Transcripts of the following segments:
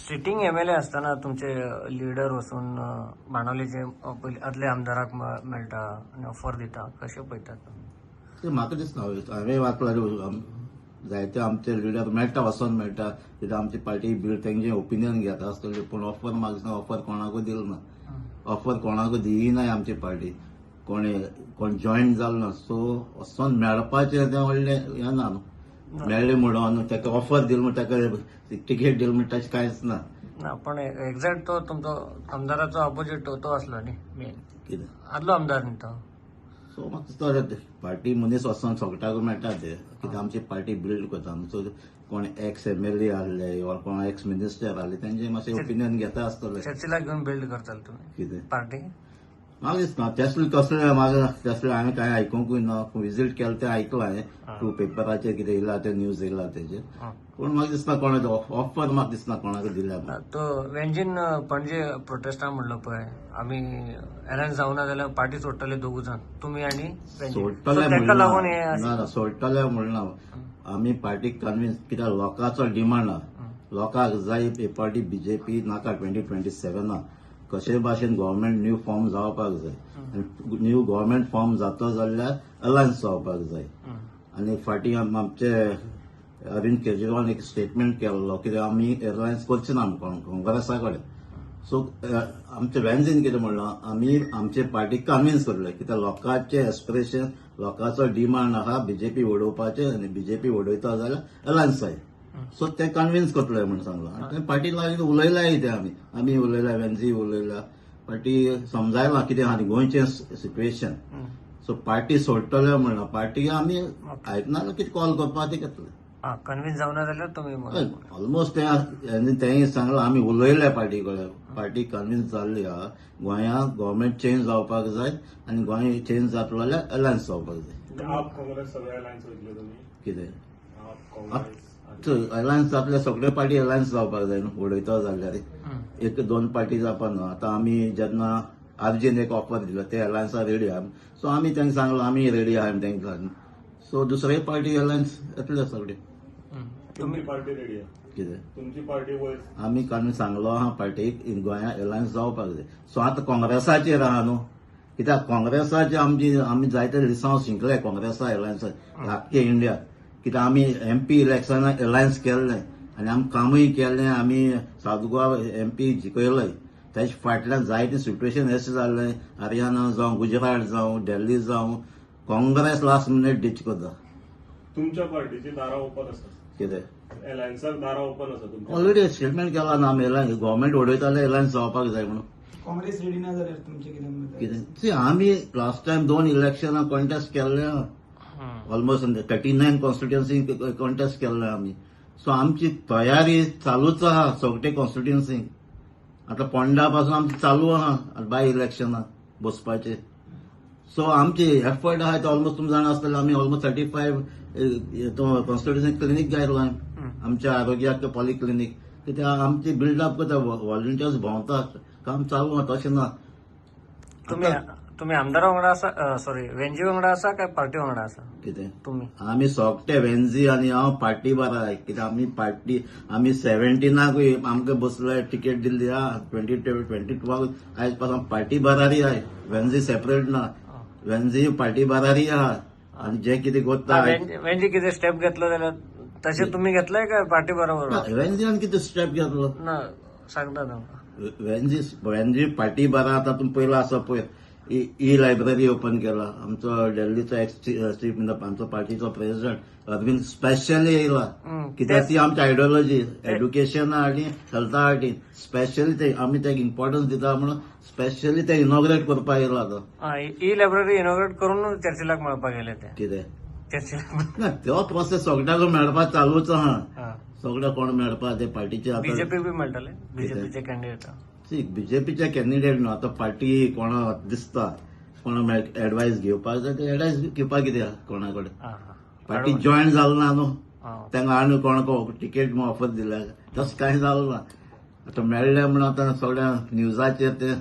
Sitting MLA आसतना तुमचे leader वचून बाणावलीचे पयलीं आदले आमदाराक मेळटा आनी ऑफर दिता, कशें पळयतात तुमी? ते म्हाका दिसना. हांवें वाचलां, जायते आमचे लिडर मेळटा, वचोन मेळटा, कित्याक आमची पार्टी बिल्ड तेंचे ओपिनियन घेता आसतले. पूण ऑफर म्हाका दिसना ऑफर कोणाकूय दिल ना. ऑफर कोणाकूय दिना आमची पार्टी. कोणे कोण जॉईन जालो ना. सो वचोन मेळपाचें तें व्हडलें हें ना न्हू. मेळ्ळें म्हणून ताका ऑफर दिल म्हण ताका तिकेट दिल म्हण तशें कांयच ना. ना, पण एक्झॅक्ट तो तुमचो आमदाराचो ऑपोजिट तो आसलो न्ही मेन? कितें? आदलो आमदार न्ही तो? सो म्हाका दिसता पार्टी मनीस वचोन सगळ्याक मेळटा ते, कित्याक आमची पार्टी बिल्ड करता. आमचो कोण एक्स एमएलए आहले वा कोण एक्स मिनिस्टर आहले, तेंचे मातशें ओपिनियन घेता आसतले. चर्चिलाक घेवन बिल्ड करताले तुमी कितें? पार्टी. म्हाका दिसना तसलें कसलें. म्हाका तसलें हांवें कांय आयकुंकूय ना. विजीट केलें तें आयकलां हांवें थ्रू पेपराचेर, कितें येयला तें न्यूज येयला तेजेर. पूण म्हाका दिसना कोणाक ऑफर, म्हाका दिसना कोणाक दिल्या म्हूण. तो वेंजीन पणजे प्रोटेस्टा म्हणलो पळय, आमी अलायन्स जावना जाल्यार पार्टी सोडटले दोगू जाण, तुमी आनी वेंजीन. सोडटले So ताका लागून हे म्हणना. ना, सोडटले म्हणना. आमी पार्टीक कन्विन्स, कित्याक लोकांचो डिमांड आहा. लोकांक जाय ही पार्टी, बीजेपी नाका. 2027 कशे भाशेन गव्हर्मेंट न्यू फॉर्म जावपाक जाय आनी न्यू गव्हर्मेंट फॉर्म जाता जाल्यार अलायन्स जावपाक जाय. आनी फाटीं आमचे अरविंद केजरीवाल एक स्टेटमेंट केल्लो, कित्याक आमी अलायन्स करचे ना काँग्रेसा कडेन. सो आमचे वेन्झीन कितें म्हणलां, आमी आमचे पार्टीक कन्विन्स करले, कित्याक लोकांचे एस्पिरेशन, लोकांचो डिमांड आहा बीजेपी उडोवपाचें आनी बीजेपी उडयता जाल्यार अलायन्स जाय. सो ते कन्विन्स करतले म्हूण सांगलां आनी ते पार्टी लागीं उलयलाय ते. आमी आमी उलयला, वेन्झी उलयला, पार्टी समजायला कितें आहा गोंयचें सिट्युएशन. सो पार्टी सोडटले म्हणना. पार्टी आमी आयकना, कितें कॉल करपा ते घेतले. आं, कन्विन्स जावना जाल्यार तुमी ऑलमोस्ट तें तेंय सांगलां, आमी उलयले पार्टी कडेन, पार्टी कन्विन्स जाल्ली आहा, गोंयांत गव्हर्मेंट चेंज जावपाक जाय आनी गोंय चेंज जातलो जाल्यार अलायन्स जावपाक जाय. आप, काँग्रेस सगळे अलायन्स वयतले तुमी? कितें? आप, काँग्रेस. अलायन्स जातले, सगळे पार्टी अलायन्स जावपाक जाय न्हू उडयता जाल्यार. एक दोन पार्टी जावपा न्हू. आतां आमी जेन्ना आरजीन एक ऑफर दिलो, ते अलायन्सा रेडी आहा. सो आमी तांकां सांगलो, आमी रेडी आहा तांकां. सो दुसरे पार्टी अलायन्स येतले सगळे. तुमची पार्टी रेडी आहा? कितें? तुमची पार्टी वयर आमी कारण सांगलो आहा पार्टीक, गोंयांत अलायन्स जावपाक जाय. सो आतां काँग्रेसाचेर आहा न्हू, कित्याक काँग्रेसाचे आमची आमी जायते लिसांव जिंकले काँग्रेसा अलायन्स आख्खे इंडिया, कित्याक आमी एमपी इलेक्शनाक अलायन्स केल्लें आनी आमी कामूय केल्लें. आमी साउथ गोवा एमपी जिखयलोय. तेजे फाटल्यान जायते सिट्युएशन अशें जाल्लें, हरियाणा जावं, गुजरात जावं, दिल्ली जावं, काँग्रेस लास्ट मिनीट डिच करता. तुमच्या पार्टीची दारां ओपन आसा? कितें? अलायन्साक दारां ओपन आसा तुमच्या? ऑलरेडी स्टेटमेंट केला ना, आमी अलायन्स गव्हर्मेंट उडयताले, अलायन्स जावपाक जाय म्हणून. काँग्रेस रेडी ना जाल्यार तुमचें कितें मत? कितें? सी, आमी लास्ट टायम दोन इलेक्शनां कॉन्टेस्ट केल्ले, ऑलमोस्ट 39 कॉन्स्टिट्युन्सी कॉन्टेस्ट केल्ले आमी. सो आमची तयारी चालूच आहा सगळे कॉन्स्टिट्युन्सी. आतां पोंडा पासून आमची चालू आहा बाय इलेक्शनां बसपाचे. सो आमची एफर्ट आहा ते ऑलमोस्ट तुमी जाणा आसतले, आमी ऑलमोस्ट 35 तो कॉन्स्टिट्युन्सी क्लिनीक घायला, आमच्या आरोग्याक पॉलिक्लिनीक. कित्याक आमची बिल्डअप करता, व्हॉलंटियर्स भोंवतात, काम चालू आहा, तशें ना. तुमी तुमी आमदारा वांगडा आसा, सॉरी, वेंजी वांगडा आसा काय पार्टी वांगडा आसा? कितें? तुमी. आमी सोगटे वेन्झी आनी हांव पार्टी बारा, कित्याक आमी पार्टी, आमी 17कूय आमकां बसले, टिकेट दिल्ली आहा 2022वाक. आयज पासून पार्टी बारारी आहाय, वेन्झी सेपरेट ना. वेन्झी पार्टी बारारी आहा आनी जे कितें करता वेंजी कितें स्टेप घेतलो जाल्यार तशें तुमी घेतलंय काय पार्टी बरोबर? वेन्झीन कितें स्टेप घेतलो? ना, सांगता तुमकां. वेन्झी वेन्झी पार्टी बारा. आतां तुमी पयला आसा पळय, ई लायब्ररी ओपन केला. आमचो दिल्लीचो एक्स चीफ मिनिस्टर, आमचो पार्टीचो प्रेसिडेंट अरविंद स्पेशली येयला, कित्याक ती आमची आयडियोलॉजी एड्युकेशन आनी हेल्था आनी स्पेशली ते आमी तेका इम्पॉर्टन्स दिता म्हणून स्पेशली ते इनॉग्रेट करपाक येयला तो. ई लायब्ररी इनॉग्रेट करून चर्चिलाक मेळपाक गेले ते? कितें? चर्चिलाक. ना, तो प्रोसेस सगळ्याक मेळपाक चालूच आहा. सगळे कोण मेळपाक ते पार्टीचे आतां. बीजेपी बी मेळटले, बीजेपीचे कॅन्डिडेट? बीजेपीचे कॅन्डिडेट न्हू. आतां पार्टी कोणा दिसता, कोणा एडवायस घेवपाक जाय ते एडवायस घेवपाक. कित्याक कोणा कडेन पार्टी जॉयन जालो ना न्हू. तांकां आनी कोणाक टिकेट ऑफर दिल्या तशें कांय जालें ना. आतां मेळ्ळें म्हणून आतां सगळ्या न्यूजाचेर ते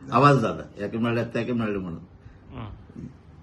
आवाज जाता, हेका मेळ्ळें, तेका मेळ्ळें म्हणून.